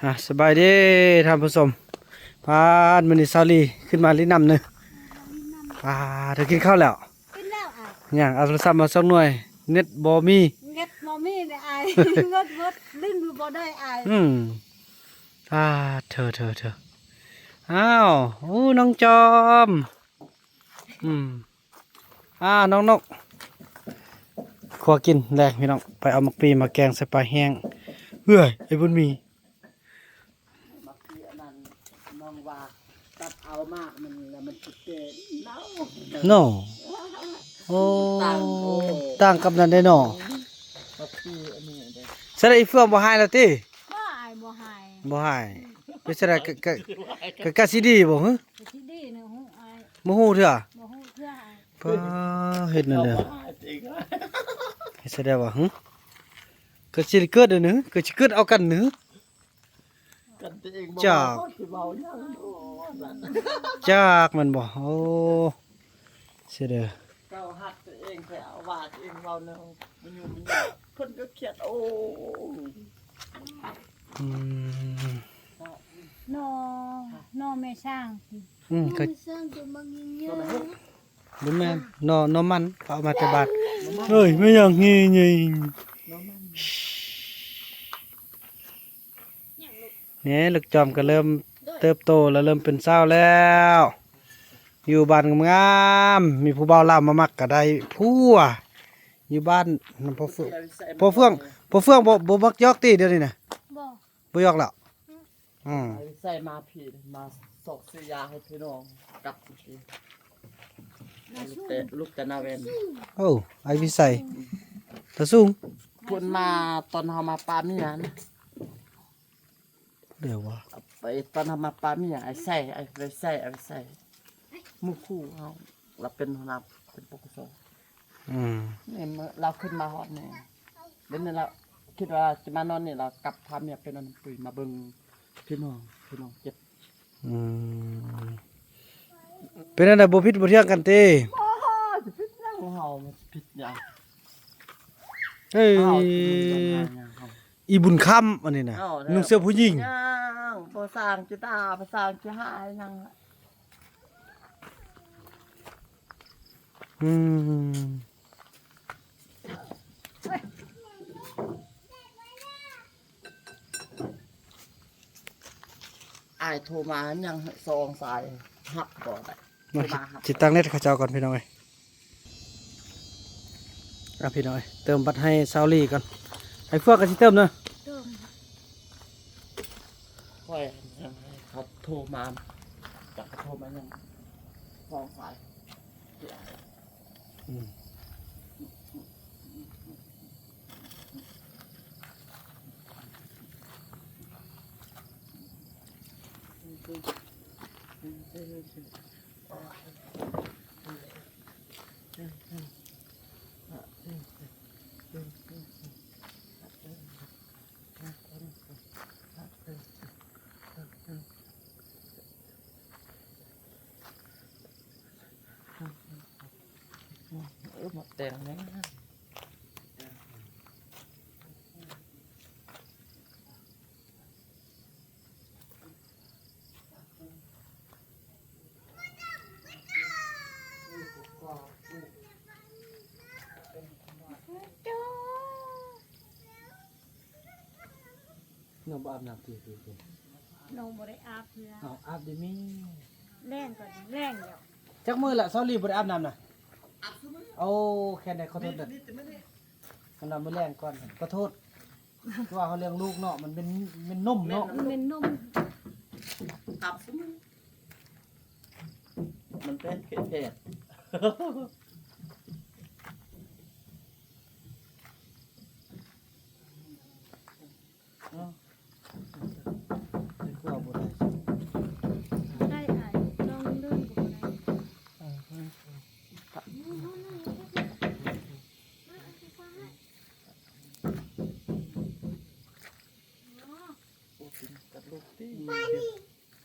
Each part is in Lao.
ອ່າ ສະບາຍດີທ່ານຜູ້ຊົມ. ປາດ ມື້ນີ້ສາວລີຂຶ້ນມາຫຼິ້ນນ້ຳເນີ. ປາດ ເຈົ້າກິນເຂົ້າແລ້ວ? ກິນແລ້ວອ້າຍ. ຍັງ ເອົາໂທລະສັບມາສອງໜ່ວຍ ເນັດບໍ່ມີ. ເນັດບໍ່ມີເດ້ອ້າຍ ເງິນໝົດ ຫຼິ້ນຢູ່ບໍ່ໄດ້ອ້າຍ. ອືມ ປາດ ເທີ ເທີ ເທີ ອ້າວ ໂອ້ ນ້ອງຈອມ ອືມ ອ່າ ນ້ອງນົກ ຄົວກິນແລງພີ່ນ້ອງ. ໄປເອົາໝາກປີມາແກງໃສ່ປາແຫ້ງ. ເອີຍ ໄອ້ບຸນມີ ໝາກປີອັນນັ້ນ ນ້ອງວ່າຕັດເອົາໝາກມັນແລ້ວມັນຊິແຕກເນົ່າເນາະ. ໂອ້ ຕ່າງ ໂອ້ ຕ່າງກັບນັ້ນເດ້ເນາະ. ໝາກປີອັນນີ້ເດ້. ສະໄດອີເຟືອງບໍ່ຫາຍແລ້ວຕິ? ບໍ່ອາຍ ບໍ່ຫາຍ ບໍ່ຫາຍ. ເປັນຈັ່ງໃດ ກະ ກະ ກະ ກະຊິດີບໍ່ຫື? ກະຊິດີນະ ຮູ້ອາຍ ບໍ່ຮູ້ເທື່ອ ບໍ່ຮູ້ເທື່ອອາຍ. ປ້າ ເຮັດແນວໃດ ເຮັດຈັ່ງໃດວະຫື? ກະຊິເກີດອັນນີ້ ກະຊິເກີດເອົາກັນນີ້. ກັນຕົວເອງບໍ່ ຈາກ ເວົ້າ ຊິເວົ້າຫຍັງ. ຈາກແມ່ນບໍ່? ໂອ້ ເສຍເດີ ເຈົ້າຮັກຕົວເອງແທ້ ເອົາວ່າຕົວເອງເວົ້າແນວມັນຢູ່ມັນຢູ່ ເພິ່ນກໍຄຽດ. ໂອ້ ອືມ ໜໍ່ ໜໍ່ແມ່ຊ້າງຕິ? ອືມ ກໍ ແມ່ຊ້າງຕົວບັກໃຫຍ່ໆ. ບໍ່ແມ່ນ ໜໍ່ ໜໍ່ມັນ ເຂົາເອົາມາແຕ່ບ້ານ. ເອີຍ ແມ່ນຫຍັງ ນີ້ ນີ້ ນີ້ ລູກຈອມກໍເລີ່ມເຕີບໂຕແລ້ວ ເລີ່ມເປັນສາວແລ້ວ. ຢູ່ບ້ານງາມໆ ມີຜູ້ບ່າວລາວມາມັກກໍໄດ້ຜົວ. ຢູ່ບ້ານນຳພໍ່ເຟືອງ ພໍ່ເຟືອງ ພໍ່ເຟືອງບໍ່ ບໍ່ມັກຢອກຕິດຽວນີ້ນະ? ບໍ່ ບໍ່ຢອກແລ້ວ. ອືມ ອືມ ໄອ້ວິໄສມາພີ້ ມາຊອກຊື້ຢາໃຫ້ພີ່ນ້ອງກັບມື້ກີ້ ລູກແຕ່ ລູກແຕ່ນາແວ່ນ. ໂອ້ ໄອ້ວິໄສ ຕາສູງ ເພິ່ນມາຕອນເຮົາມາປາເມຍນະ. ເດ້ວະ ໄປຕອນເຮົາມາປາເມຍ ໄອ້ໄສ ໄອ້ໄສ ໄອ້ໄສ ໝູ່ຄູ່ເຮົາ ລາວເປັນຫົວໜ້າ ເປັນ ປກສ. ອືມ ນີ້ ລາວຂຶ້ນມາຮອດນີ້ ເດຍວນີ້ລາວຄິດວ່າຈະມານອນນີ້ ລາວກັບພາເມຍໄປນອນນຳປຸ້ຍ ມາເບິ່ງພີ່ນ້ອງ ພີ່ນ້ອງເຈັບ. ອືມ ເປັນແນວໃດ ບໍ່ຜິດບໍ່ຖຽງກັນຕິ? ບໍ່ ຈະຜິດຫຍັງ ເຮົາມັນຜິດຫຍັງ? ເອີ ເຮົາ ອີບຸນຄຳອັນນີ້ນະ ເອົາແລ້ວ ນຸ່ງເສື້ອຜູ້ຍິງ ຍັງ ບໍ່ສ້າງຈິຕາ ບໍ່ສ້າງຈິຫາຍຫຍັງ. ອືມ ອ້າຍໂທມາຍັງສອງສາຍ ຮັບບໍ່ໄດ້. ມາ ຊິ ຊິຕັ້ງເນັດເຂົາເຈົ້າກ່ອນພີ່ນ້ອງເອີຍ. ອ່ະ ພີ່ນ້ອງເອີຍ ເຕີມບັດໃຫ້ຊາວລີກ່ອນ. ໄອ້ເຟືອກກໍຊິເຕີມເນາະ. ເຕີມ. ຂ້ອຍເຂົາໂທມາ ຈັກໂທມາຍັງສອງສາຍ. ອືມ. ເອີ ໝາກແຕງແມ່ນ ນ້ອງບໍ່ອາບນ້ຳຕິ? ນ້ອງບໍ່ໄດ້ອາບເທື່ອ. ເອົາ ອາບເດມີ ແລງກໍແລງແລ້ວ. ຈັກມື້ລະ ຊາວລີບໍ່ໄດ້ອາບນ້ຳນະ? ໂອ້ ແຄ່ໃດ ຂໍໂທດເດີ ອັນນັ້ນມື້ແລງກ່ອນ ຂໍໂທດ. ຄືວ່າເຮົາລ້ຽງລູກເນາະ ມັນເປັນ ເປັນນົມເນາະ ເປັນນົມ ມັນເປັນເຂດແດດ. ໄດ້ອ້າຍ ລອງເດີນກໍບໍ່ໄດ້.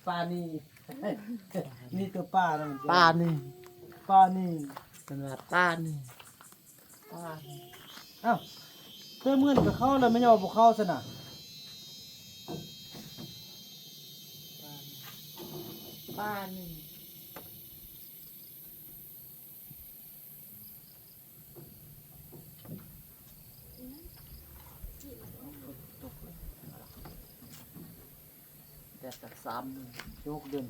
ປານີ ນີ້ຕົວປານະ ປານີ ປານີ ເພິ່ນວ່າປານີ ປານີ. ອ້າວ ເຕີມເງິນກໍເຂົ້າແລ້ວ ແມ່ນຫຍັງບໍ່ເຂົ້າຊັ້ນນະ? ປານີ້ ແດດຈັກສາມ ສີ່ ຫົກເດືອນ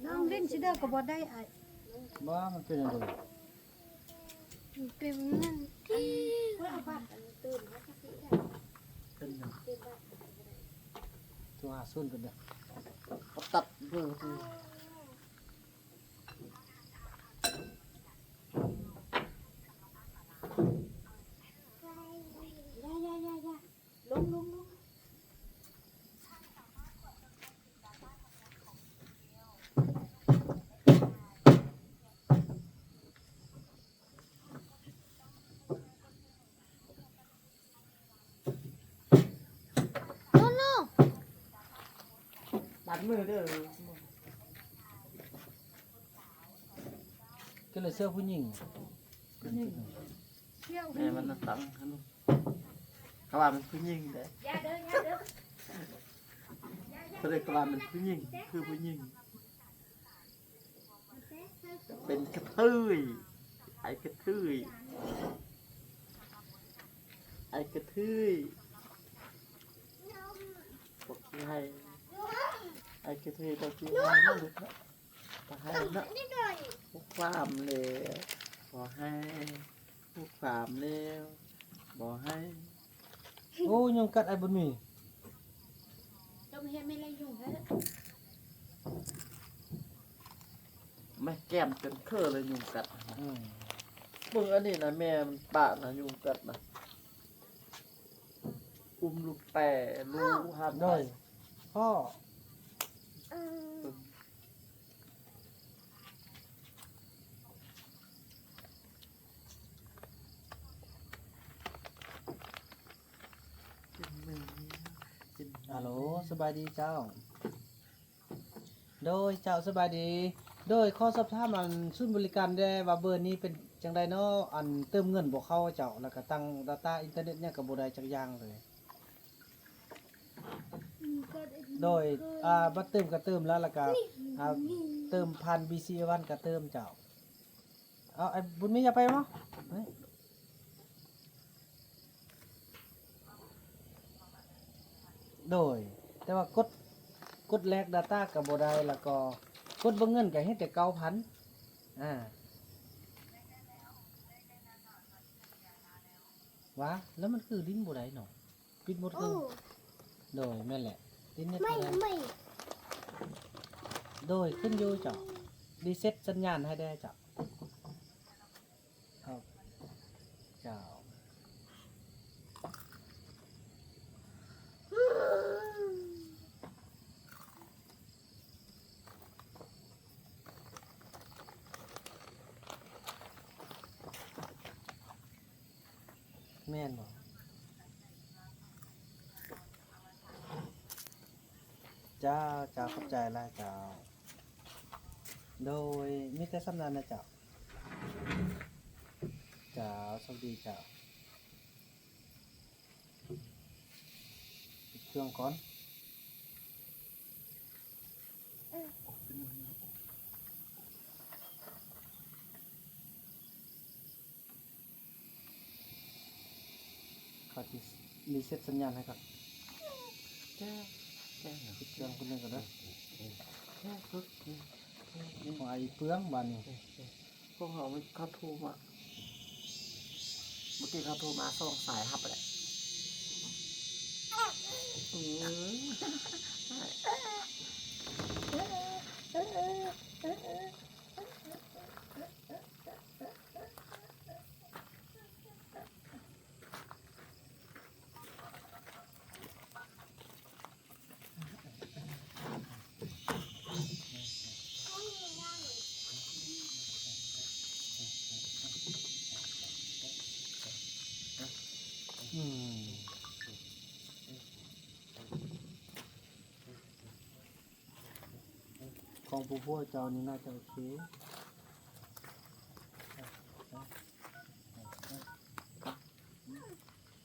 ນ້ອງຫຼິ້ນຊິເດີກໍບໍ່ໄດ້ອ້າຍ ບໍ່ ມັນເປັນຫຍັງ? ເປັນນັ້ນ ເປັນຫຍັງ? ໂທຫາສູນກັນເດີ ເຂົາຕັດເບີໂທ. ຢ່າ ຢ່າ ຢ່າ ຢ່າ ລົງ ລົງ ລົງ. ໂນໂນ ຕັດມືເດີ ກໍເລີຍເຊື່ອຜູ້ຍິງ ຜູ້ຍິງ ເຊື່ອຜູ້ຍິງ ແມ່ມັນນະຕັງຫັ້ນ ເຂົາວ່າມັນຜູ້ຍິງເດ້ ຢ່າເດີ ຢ່າເດີ ເຂົາເອີ້ນວ່າມັນຜູ້ຍິງ ຄືຜູ້ຍິງ. ເປັນກະເທີຍ ໄອ້ກະເທີຍ ໄອ້ກະເທີຍ ບໍ່ຂີ້ໄຫ້ ໄອ້ກະເທີຍບໍ່ຂີ້ໄຫ້ ບໍ່ຫຼຸດເນາະ ບໍ່ໄຫ້ເນາະ ບໍ່ຄວາມແລ້ວ ບໍ່ໄຫ້ ຜູ້ຄວາມແລ້ວ ບໍ່ໃຫ້. ໂອ້ ຍຸງກັດອ້າຍບຸນມີ ຕ້ອງເຮັດແມ່ນລະຍຸງເດີ ແມ່ແກ້ມຈົນເຄີເລີຍຍຸງກັດ. ອືມ ເບິ່ງອັນນີ້ນະ ແມ່ມັນປະນະ ຍຸງກັດນະ ອຸ້ມລູກແຕ່ ລູກຫັນ ໂດຍ ພໍ່. ອາໂຫຼ ສະບາຍດີເຈົ້າ. ໂດຍ ເຈົ້າ ສະບາຍດີ. ໂດຍ ຂໍສອບຖາມ ອັນ ສູນບໍລິການແດ່ວ່າ ເບີນີ້ເປັນຈັ່ງໃດເນາະ ອັນ ເຕີມເງິນບໍ່ເຂົ້າເຈົ້າ ແລ້ວກະຕັ້ງດາຕ້າອິນເຕີເນັດຫຍັງກະບໍ່ໄດ້ຈັກຢ່າງເລີຍ. ໂດຍ ອ່າ ບັດເຕີມກະເຕີມແລ້ວ ແລ້ວກະ ອ່າ ເຕີມຜ່ານ ບີຊີວັນ ກະເຕີມເຈົ້າ. ເອົາ ໄອ້ບຸນມີ ຢ່າໄປມາ ໂດຍ ແຕ່ວ່າກົດ ກົດແລກດາຕ້າກະບໍ່ໄດ້ ແລ້ວກໍກົດເບິ່ງເງິນກະເຫັນແຕ່ເກົ້າພັນ ອ່າ ຫວາ ແລ້ວມັນຄືຫຼິ້ນບໍ່ໄດ້ເນາະ. ປິດໝົດເລີຍ. ໂດຍ ແມ່ນແຫຼະ ຕິດເນັດບໍ່ໄດ້. ໂດຍ ຂຶ້ນຢູ່ເຈົ້າ ຣີເຊັດສັນຍານໃຫ້ແດ່ເຈົ້າ. ເຈົ້າ ແມ່ນບໍ່? ເຈົ້າ ເຈົ້າ ຂອບໃຈຫຼາຍເຈົ້າ. ໂດຍ ມີແຕ່ສ່ຳນັ້ນນະເຈົ້າ. ເຈົ້າ ໂຊກດີເຈົ້າ. ປິດເຄື່ອງກ່ອນ. ຂ້ອຍຊິຣີເຊັດສັນຍານໃຫ້ກ່ອນ. ຈ້າ ຈ້າ ປິດເຄື່ອງຄົນໜຶ່ງກ່ອນເດີ. ຂອງອ້າຍເປືອງບາດນີ້. ພວກເຮົາ ເຂົາໂທມາ ເມື່ອກີ້ເຂົາໂທມາສອງສາຍ ຮັບແລ້ວ. ອືມ. ອືມ ຂອງຜູ້ຜົວເຈົ້ານີ້ໜ້າຈະໂອເຄ.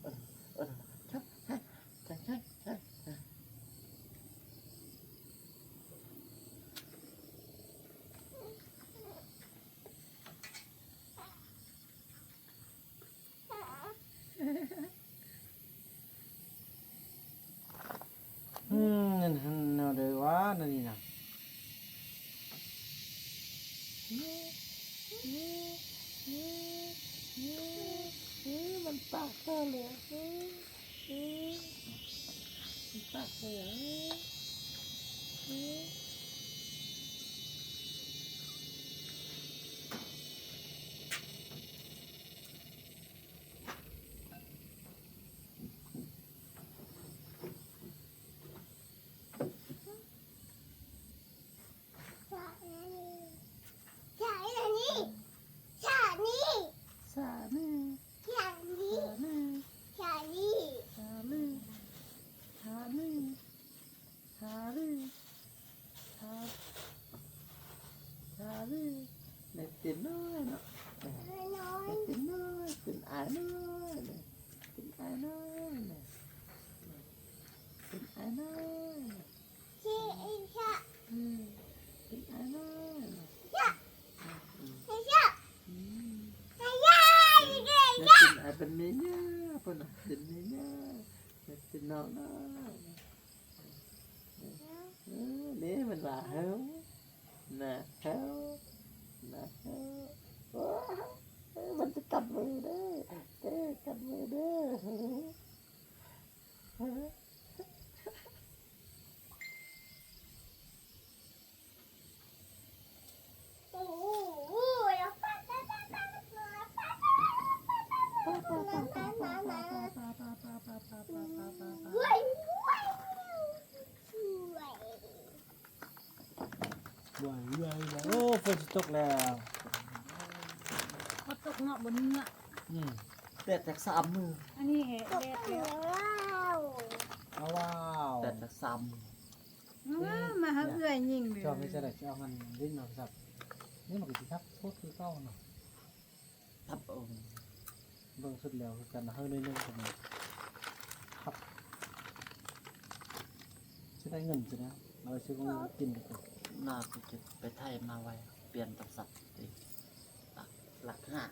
ເອີ ເອີ ໃຊ່ ໃຊ່ ໃຊ່ ໃຊ່ ໃຊ່ ອືມ ນັ້ນຫັ້ນແນວໃດວະ ນັ້ນນີ້ນະ ມັນປາກເຈົ້າເລີຍ ມັນປາກເຈົ້າເລີຍ. ສານີ ສານີ ສານີ ສານີ ສານີ ສານີ ສານີ ສາລີ ສາ ສາລີ ແມ່ເຕັນນ້ອຍເນາະ ແມ່ເຕັນນ້ອຍ ເປັນອ້າຍນ້ອຍ ເປັນອ້າຍນ້ອຍ ເປັນອ້າຍນ້ອຍ ເປັນອ້າຍນ້ອຍ ອືມ ເປັນອ້າຍນ້ອຍ ອືມ ອືມ ແມ່ເປັນອ້າຍ ເປັນແມ່ຍ່າ ເພິ່ນນະ ເປັນແມ່ຍ່າ ແມ່ເປັນນ້ອງນ້ອຍ. ເອີ ນີ້ມັນວ່າເຮົາ ນະເຮົາ ນະເຮົາ ໂອ້ ເອີ ມັນຈະກັດມືເດີ ເອີ ກັດມືເດີ. ໂອ້ ຝົນຊິຕົກແລ້ວ ຝົນຕົກເນາະ ບໍ່ເໜືອ ອືມ ແດດຈາກສາມມື້ ອັນນີ້ແດດແລ້ວ ອ້າວ ແດດຈາກສາມມື້ ມາຫາເອື້ອຍຍິງເລີຍ ເຈົ້າມີແຕ່ໄດ້ຊິເອົາມັນຫຼິ້ນໂທລະສັບ ນີ້ມັນກໍຊິທັບໂພດຄືເກົ່າເນາະ ທັບເອົາ ເບິ່ງສຸດແລ້ວຄືກັນ ເຮີໜ້ອຍໜຶ່ງກໍມີ ຄັບ ຊິໄດ້ເງິນຊິນະ ເອົາໄປຊື້ຂອງກິນດີກວ່າ ໜ້າໄປເກັບໄປໄຖມາໄວ້ ປ່ຽນໂທລະສັບຕິ ຫຼັກ ຫຼັກຫ້າ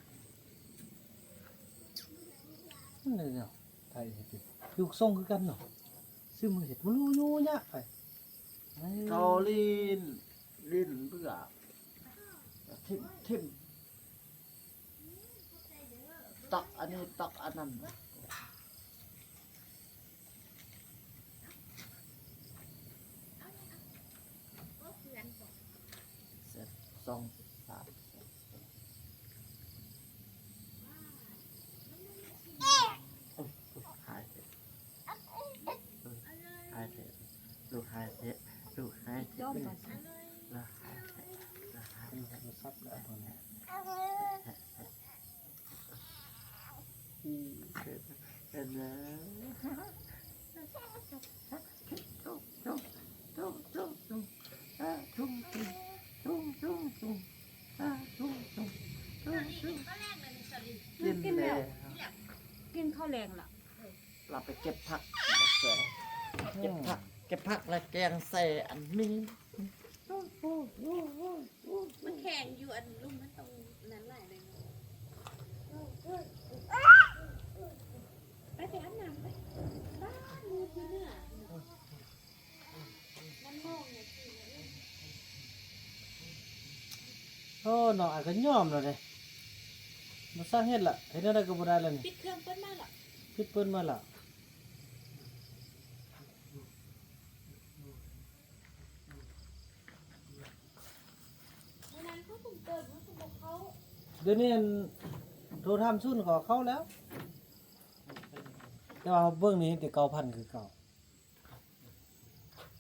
ນັ້ນແຫຼະເນາະ ໄຖເຮັດຢູ່ ຢູ່ສົ່ງຄືກັນເນາະ ຊື້ມາເຮັດ ມັນຢູ່ຍາກໄປ ເອົາຫຼິ້ນ ຫຼິ້ນເບື່ອ ຖິ້ມ ຖິ້ມ ຕັກອັນນີ້ຕັກອັນນັ້ນ ເສັດ ສອງ ສາມ ໂອ້ຍ ຫາຍແທ້ ເອີຍ ຫາຍແທ້ ລູກຫາຍແທ້ ລູກຫາຍແທ້ ລູກຫາຍແທ້ ລູກຫາຍແທ້ ກິນແລ້ວ ກິນເຂົ້າແລງລະ ລະໄປເກັບຜັກມາແກງ ເກັບຜັກ ເກັບຜັກລະແກງໃສ່ອັນໝີ່ ມັນແຂງຢູ່ອັນລຸ່ມ ມັນຕ້ອງນັ້ນຫຼາຍເລີຍເນາະ ໄປ ໄປອາບນ້ຳໄປ ບ້ານ ມືດຢູ່ເໜືອ ມັນມອງນະ ໂອ້ ນ້ອງອາຍກໍຍອມແລ້ວເດ້ ບໍ່ຊ່າງເຮັດລະ ເຮັດແນວໃດກໍບໍ່ໄດ້ລະນີ້ ປິດເຄື່ອງເປີດມາລະ ປິດເປີດມາລະ ມື້ນັ້ນເຂົາເພິ່ງເກີດ ເຂົາກໍບໍ່ເຂົ້າ ດຽວນີ້ອັນໂທຖາມສູນເຂົາເຂົ້າແລ້ວ ແຕ່ວ່າເບິ່ງນີ້ເຫັນແຕ່ເກົ້າພັນຄືເກົ່າ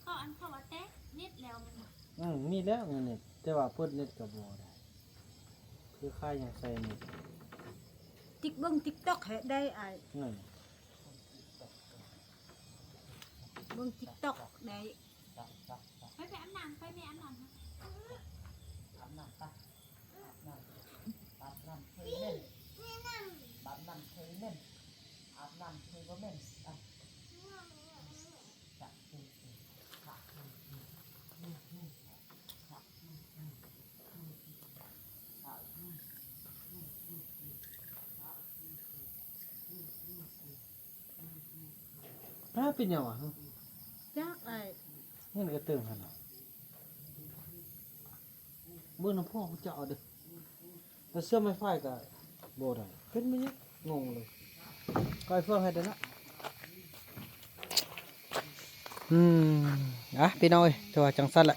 ເຂົາອັນເຂົາວ່າແຕກເນັດແລ້ວແມ່ນບໍ່? ອືມ ມີແລ້ວເງິນເນັດ ແຕ່ວ່າເປີດເນັດກໍບໍ່ໄດ້ ຄືຄ້າຍຍັງໃຊ້ເນັດ ຕິກເບິ່ງຕິກຕັອກໃຫ້ໄດ້ອ້າຍ ນັ້ນ ເບິ່ງຕິກຕັອກໄດ້ ໄປ ໄປອາບນ້ຳ ໄປແມ່ອາບນ້ຳ ອາບນ້ຳໄປ ອາບນ້ຳ ອາບນ້ຳເຄີຍເໝັນ ອາບນ້ຳເຄີຍເໝັນ ອາບນ້ຳເຄີຍບໍ່ເໝັນ ອາບ ຫາ ເປັນຫຍັງຫວາ? ຈັກອ້າຍ ເງິນກະເຕີງຫັ້ນນະ ເບິ່ງນຳພວກເຈົ້າເດີ້ ແລ້ວເຊື່ອໄມ້ຝ້າຍກະບໍ່ໄດ້ ເປັນແມ່ນຫຍັງ ງົງເລີຍ ກອຍເຟືອງໃຫ້ເດີ້ນະ. ອືມ ອ່ະ ພີ່ນ້ອງເອີຍ ຖືວ່າຈັ່ງຊັ້ນແຫຼະ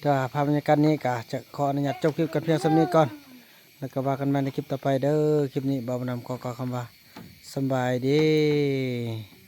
ຖືວ່າພາບບັນຍາກາດນີ້ກະຈະຂໍອະນຸຍາດຈົບຄລິບກັນພຽງສ່ຳນີ້ກ່ອນ ແລ້ວກໍວ່າກັນໃໝ່ໃນຄລິບຕໍ່ໄປເດີ້ ຄລິບນີ້ບ່າວບຸນນຳຂໍກ່າວຄຳວ່າ ສຳບາຍດີ.